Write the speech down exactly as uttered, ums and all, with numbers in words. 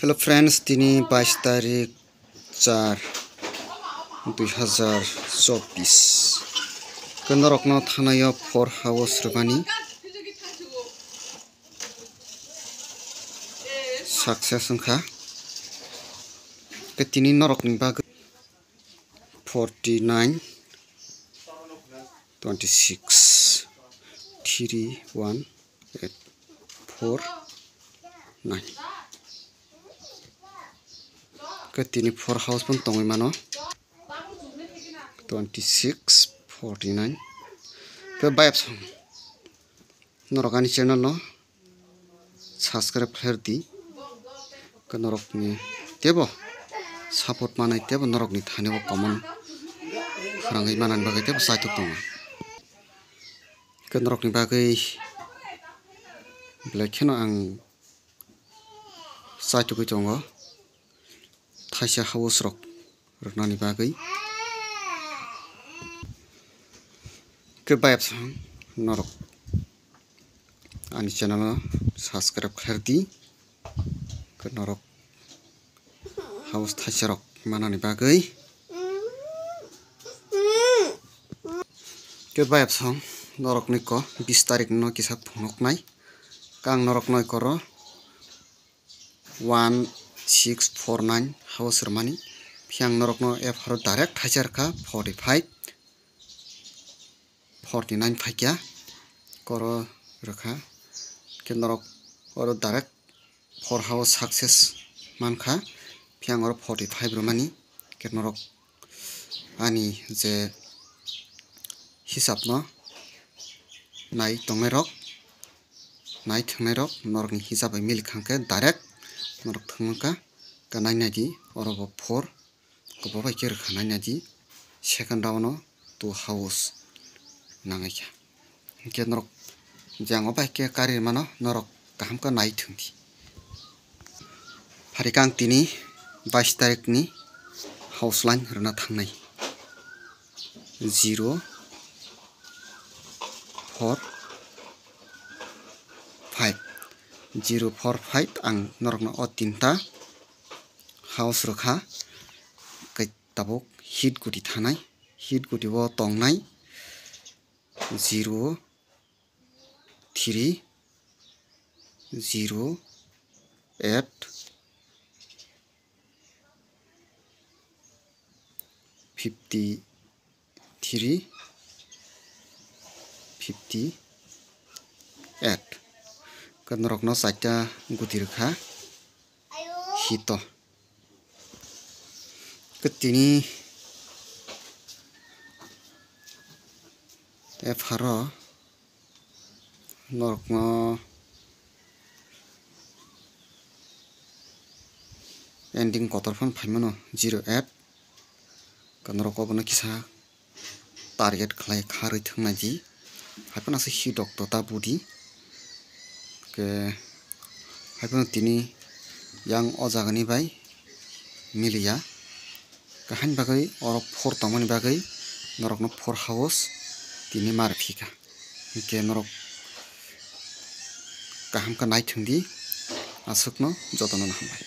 Hello friends, tini bais tarik char dui hazar chobbish. Khe norokno thanaio four house rwmani success wngkha. Khe tini norokni bagwi forty nine, twenty six, three one eight four nine. Khe tini four house pon tongwi mano, twenty six, forty nine. Khe bayap song norok ani channel no subscribe khlai di. Khe norokni tebo support manai, tebo norokni thani o common phrangwi manani bagwi tebo chaitok tongo. Khe norokni bagwi belai kheno ang chaitugwi tongo, thaisa house rok rwnani bagwi. Khe bayap song norok ani channel o subscribe khlai di. Khe norok house thaisa rok manani bagwi. Khe bayap song norokni ko bis tarik no kisa phunuknai. Khe ang norokno koro one six four nine house rwmani. Phiya ang norokno F R o direct thaisa rwkha forty five, forty nine phaikya koro rwkha. Khe norok oro direct four house success mankha. Phiya ang oro forty five rwmani. Khe norok ani je hisab no nai tongnai rok, nai thwngnai rok norokni hisab bai milik kha khe direct norok thwngmangkha. Khe nai nai di, oro bo four, khe bo bai khe rwkha nai nai di, second round o two house nangai kha. Hingkhe norok jang o bai khe kari mano, norok kaham khe nai thwng di. Pharikhe ang tini bais tarikni house line rwna thangnai. Zero four five, zero four five ang norokno o tinta house rwkha. Khe tabuk hit guti thanai, hit guti o tongnai zero three, zero eight, fifty three, fifty eight. Khe norokno chaita guti rwkha hito. Khe tini F R o norokno ending kotor phano phaimano, zero eight. Khe norok obono kisa target khlai kharwi thwngnaidi. Haiphano aswk hit rok tota budi. Khe haiphano tini yang o jagani bai miliya. Khe haini bagwi oro four tongmani bagwi norokno four house tini ma rwphika. Hingkhe norok kaham khe naithwng di, aswkno jotono hambai.